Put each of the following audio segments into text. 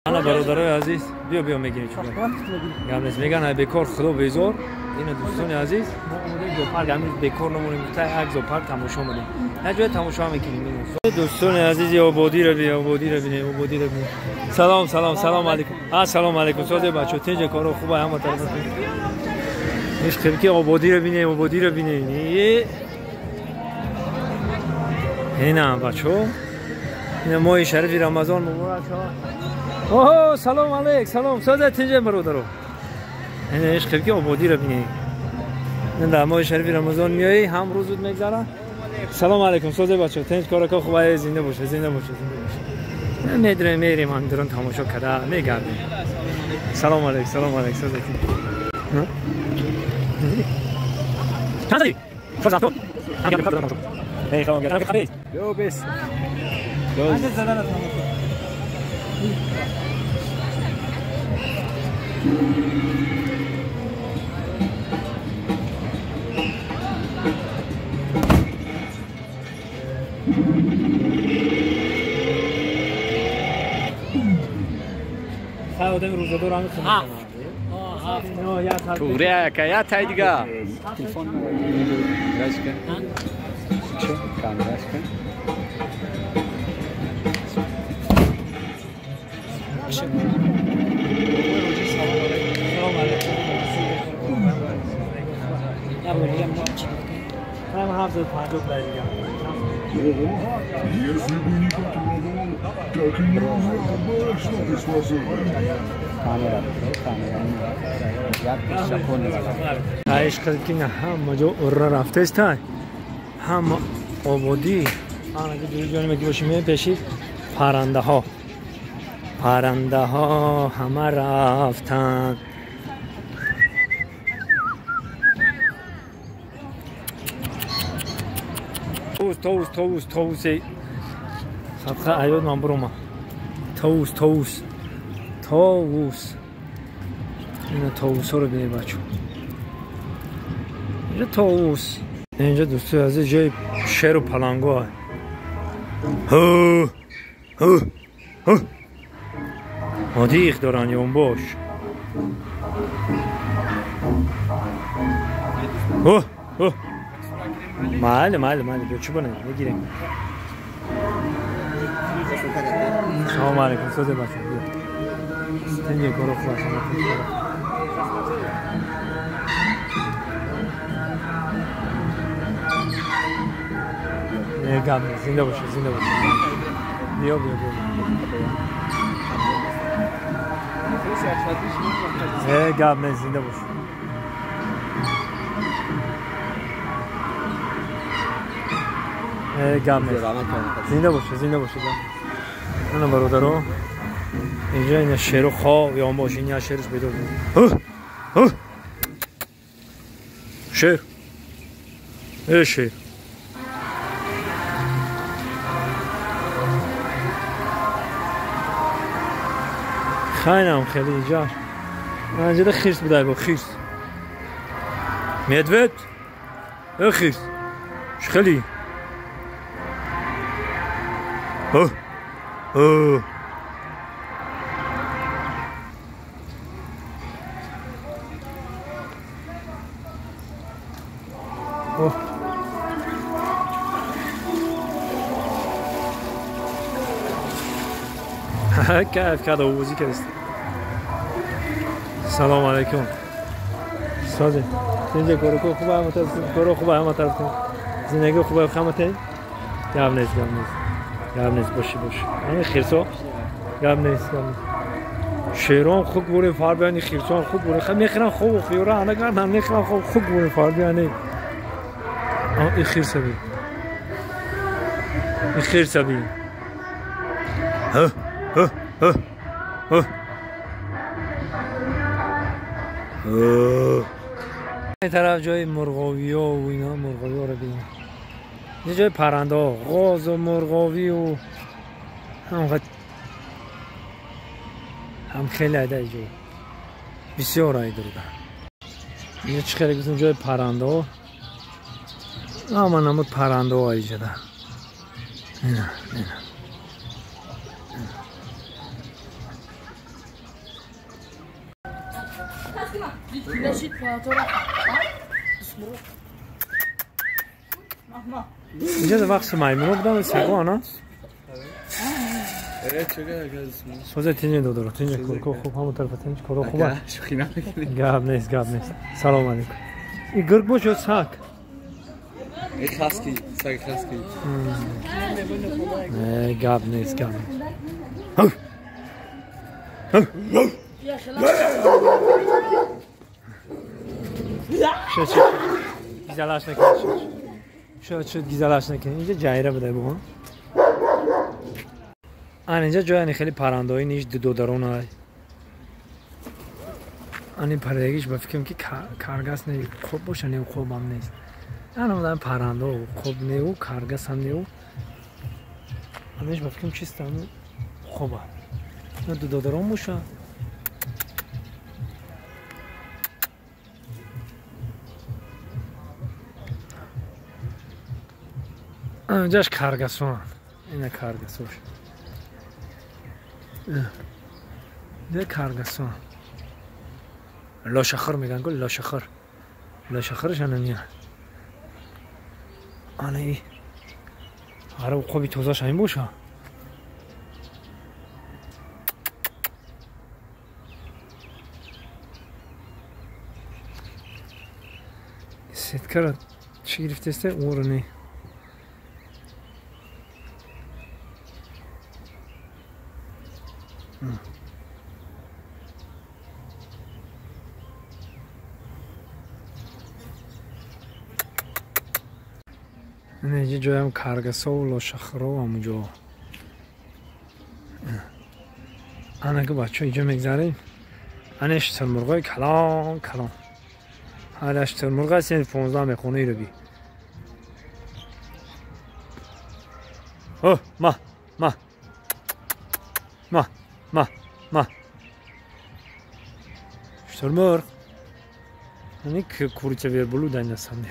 Ана бародарои азиз, биё биё мегирем чун. Гап нест, меган ай бекор худо безор. Ина дӯстони азиз, мо омадем зоопарк, ҳамин бекор намонем, гуфта як зоопарк тамошо омадем. Як ҷоя тамошо мекунем. Дӯстони азиз, ободиро бинем, ободиро бинем, ободиро бинем. Салом, салом, салом алейкум. Ассалому алейкум. Созе бачо, тинҷа коро хуба ҳама тараф. Иш ки ободиро бинем, ободиро бинем. Ина бачо. Ина моҳи шарифи Рамазон муборак шавад. Оҳо, салом алейк, салом. Созе тинҷа бародаро. Ина иш ки ободиро бинем. Дар моҳи шарифи Рамазон меоӣ, ҳам рӯзут мегзара. Салом алейкум, созе бачо, тинҷ корако хуба, зинда боша, зинда боша, зинда боша. Медрем, мерем, ҳамдурон тамошо карда мегардем. Салом алейк, салом алейк, созе тинҷ. Чанд задӣ? 470. Эй, хавам гардам. Ё бес. Хай одам рӯзадор ҳамин хел. Туғри ака, я тай дига. Телефон рашка. Чӣ? Камерашка. Салом алейкум. Ҳам 750 лай дига. Если бы не попробовал, так и не узнал бы, что ты способен. Камера, камера. Як шапон. Айш ки ҳама ҷо ура рафтеста. Ҳама ободӣ. Ана ки дури ҷонибе ки бошем пеши паррандаҳо. Паррандаҳо ҳама рафтанд. Товус, товус, товус, товус. Садқа аёд ман бурома. Товус, товус. Товус. Ина товусҳоро бинед бачо. Инҷа товус. Инҷа дӯстои азиз ҷои шеру паланго. Ҳу ҳу ҳу. Одиқ доранд ёнбош. Ҳу ҳу. Майли, майли, майли, биё чӣ бонем, мегирем. Салом алейкум, созе бачо, биё. Тинҷа коро хуба шумо, тинҷа коро. Не, гап нест, зинда боша, зинда боша. Биё, биё, биё. Не, гап нест, зинда боша. Гап нест. Зинда боша, зинда боша. Ана бародаро, инҷа ина шеру хоб ён бош, ин шерш бедор. Ҳу ҳу. Шер. Э шер. Хайнам хеле инҷа. Инҷа хирс будай бо хирс. Медвед. Э хирс. Хеле. Ҳу ҳу. Кайф карда овозӣ кардист. Салом алейкум. Созе. Тинҷа коро хуба ҳама тараф, коро хуба ҳама тараф. Зиндагӣ хуба ҳама тараф. Гап нест, гап нест. Гап нест, боши, боши. Ҳамин хирсо гап нест, гап нест. Шерон хук бурин фарбияни, хирсон хук бурин. Хай мехӯран хоб хиёра, ана гардан мехӯран хоб хук бурин фарбияни. И хирса би. И хирса би. Ҳа, ҳа, ҳа, ҳа. Ин тараф ҷои мурғовиё ва ино мурғовиёро бинем. Ин ҷои паррандаҳо, ғозу мурғовию ҳам хеле айда ҷой. Бисёр ай дурда. Инҷа чӣ хеле гуфтем ҷои паррандаҳо. Ҳама намуд паррандаҳо айҷада. Ина, ина. اینجا وقت مایمون بودم سگا نه؟ سوزه تینجه دادارو تینجه کورکو خوب همون طرف تینج کورو خوبه گاب نیست گاب نیست سلام علیکم این گرگ باشه سگ خاسکی سگ خاسکی نه گاب نیست گاب نیست شد شد گیزلاش نکن شد شد گیزلاش نکن اینجا جایره بوده بگو آن اینجا جای خیلی پرنده‌ای نیست دو درون های آن پرندگیش با فکرم که کارگاس نه خوب باشه نه خوب هم نیست آن اون پرنده خوب نه و کارگاس هم نه و آنش با فکرم چیست هم خوبه نه دو درون باشه اینجاش کارگاسون اینه کارگاسوش ده کارگاسون لاشخر میگن گل لاشخر لاشخرش هم نمیاد آنه ای آره خوبی توزاش همین باشه سیتکارا چی گرفته اون رو نه اینجا جایم کارگسا و لاشخرا همونجا انا که بچه اینجا میگذاریم انا اشترمرغای کلان کلان هر اشترمرغ هست یعنی 15 میخونه ای رو بی اوه ما ما ما ما ما اشترمرغ یعنی که کوریچه ویربلو دنیا سم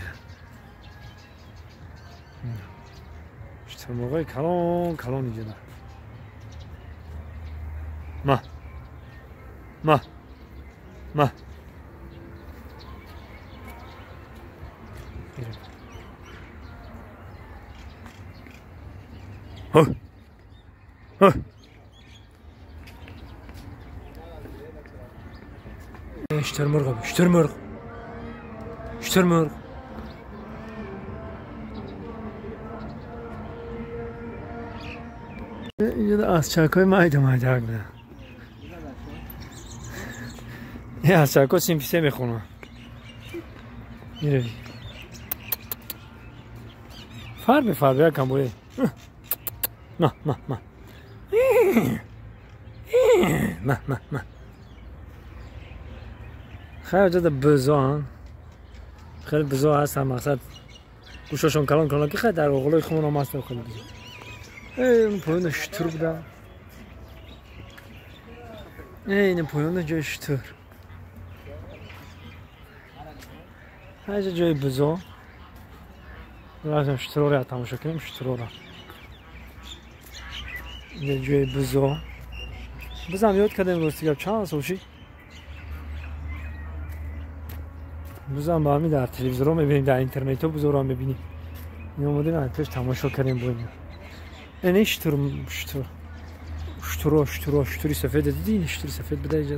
اشترمرغای کلان کلان اینجا دارم ما ما ما ها ها اشترمرغ اشترمرغ اشترمرغ اینجا از چرکای مایده مایده بودن یه از چرکا سیمپیسه میخونم میروی فر به فر بیا کم بوده نه نه نه نه نه نه خیلی جدا بزا خیلی بزا هست هم مقصد گوشاشون کلان کلان که خیلی در اغلای خمون هم هست خیلی بزا این پایین شتر بودم این پایین جای شتر اینجا جای بزا رفتم شتر رو تماشا کنیم شتر رو اینجا جای بزا بزم یاد کردیم راستی چند سال شد بزم با همین در تلویزیون میبینیم در اینترنت ها بزا رو میبینیم این اومدیم پیش تماشا کردیم با اینا این شتر شتر شتر شتر شتری سفید دیدی این شتری سفید بده اینجا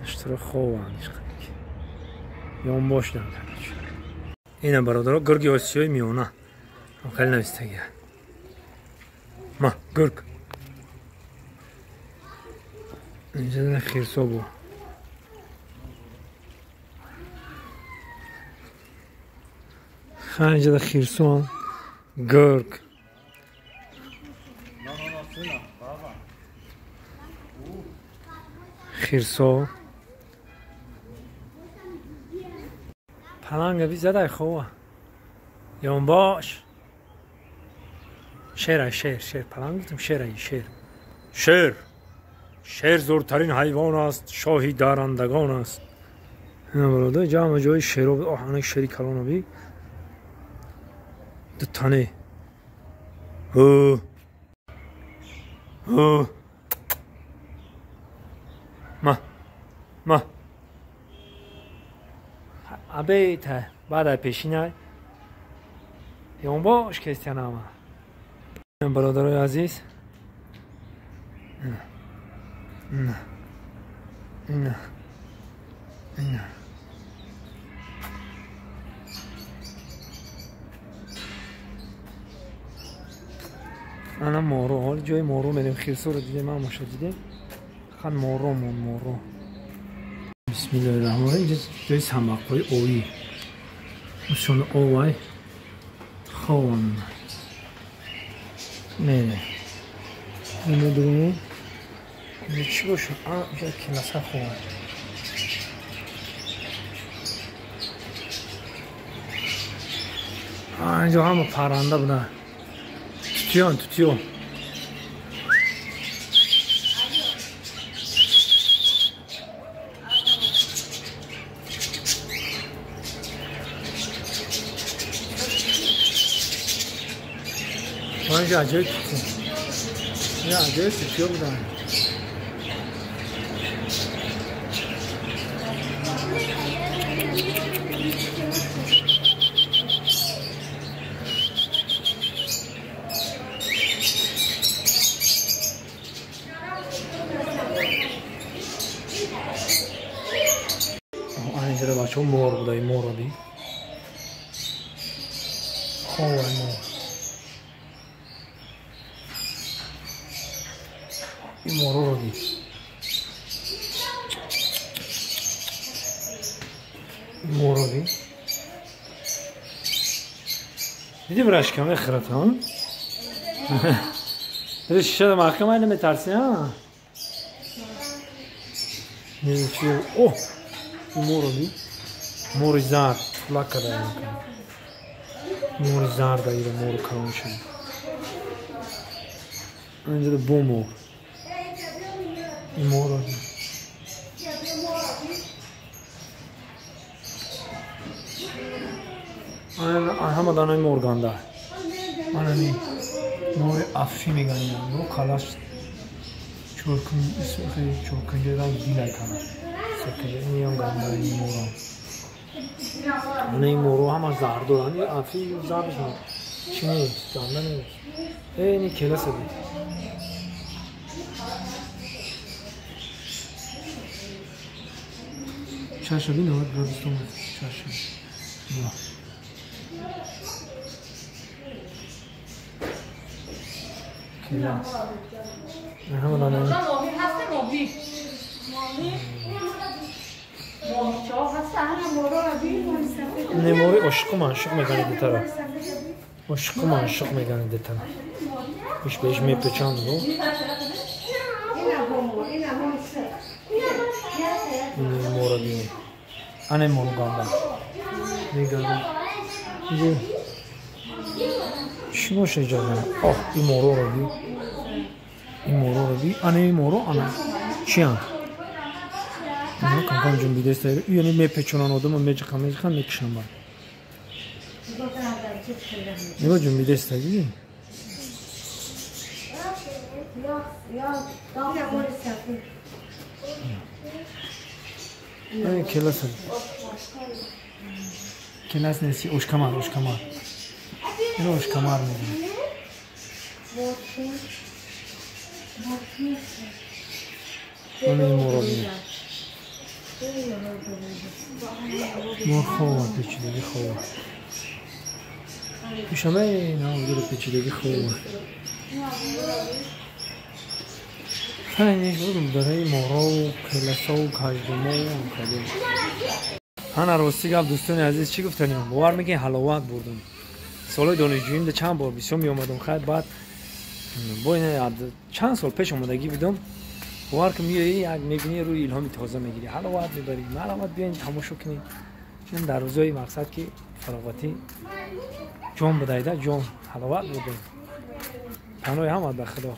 شتر خوبه یون باش نمیدونم اینم برادرها گرگ آسیای میانه خیلی نویستگیه ما گرگ اینجا خیرسا بود خیلی اینجا خیرسا گرگ خیرسا پلنگ بی زده خوبه یون باش شیر شیر شیر پلنگ گفتم شیر شیر شیر Шер зӯртарин ҳайвон аст, шоҳи дарандагон аст. Ина бародар, инҷа ҳама ҷои шеро буд. Оҳ, ана шери калона би. Ду тане. Ма. Ма. Абе та баъд ай пешина. Ёнбош кестиянама. Бародарои азиз. На. На. На. Ана моро, ҳоли ҷои моро мерем, хирсоро дидем, ҳамаша дидем. Фақат моро мон, моро. Бисмиллоҳи раҳмони раҳим. Инҷа ҷои самбақҳои овӣ. Усшон овай хон. Не. Ино дурум. Инҷа чӣ бошад? А, инҷа келаса ховад. А, инҷо ҳама парранда буда. Тутиён, тутиён. Инҷа аҷоиб тутиё. Инҷа аҷоиб тутиё буданд. Инҷа бачаҳо мор буда, морро би. Ховай мор. Ин морро би. Морро би. Дидим рашка мехӯрад, ҳа? Диди шишада маҳкам ай наметарсӣ, ҳа? Оҳ! Морро би. Мори зард, пулак када мори зард аира мору калон шуд. Инҷа бо мор. Ин морро би. Ҳама данаи мор ганда. Анами мори афшӣ меган ина. Мор калаш чоркунҷа ранг дилай калаш. Секунҷа ин ганда ин морро. Ана ин моро ҳама заҳр доранд. Ин афи заҳрш чӣ нест, ганда нест. Ини келаса би. Чаша би 90 градус томад. Чаша. Келас. Ҳама дана. ماهی هست ماهی. ماهی. Немори ошиқу маъшуқ мегани дитара. Ошиқу маъшуқ мегани дитара. Иш беиш мепечанд бо. Мора бини. Ане мору ганда. Меганда. Инҷо чӣ боша иҷа? Оҳ, ин мороро би. Ин мороро би. Ане ин моро ана чиянд? Ино камкам ҷунбидаиста. Яъне мепечонанд одама, меҷиқанд, меҷиқанд, мекушанд баъд. Нигоҳ ҷунбидаиста, дидӣ? Келас. Келас нест, ошкамар, ошкамар. Ино ошкамар мегӯянд. Ана ин моро бинед. Мор хова, печидагӣ хова. Ишама ина ҳозир печидагӣ хова. Хайне барои морову келасову каждумову ҳамкадо. Ҳана рости гап дӯстони азиз, чӣ гуфтанем? Бовар мекунед, ҳаловат бурдум. Солҳои донишҷӯим да чанд бор бисёр меомадум. Хайр, баъд бо ина чанд сол пеш омадагӣ будум. Бовар ки меоӣ, як мебинӣ, рӯи илҳоми тоза мегирӣ, ҳаловат мебарӣ. Марҳамат, биёин тамошо кунед. Ин дар рӯзои мақсад ки фароғатӣ ҷон будайда, ҷон ҳаловат бурдем. Панои ҳамат ба Худо.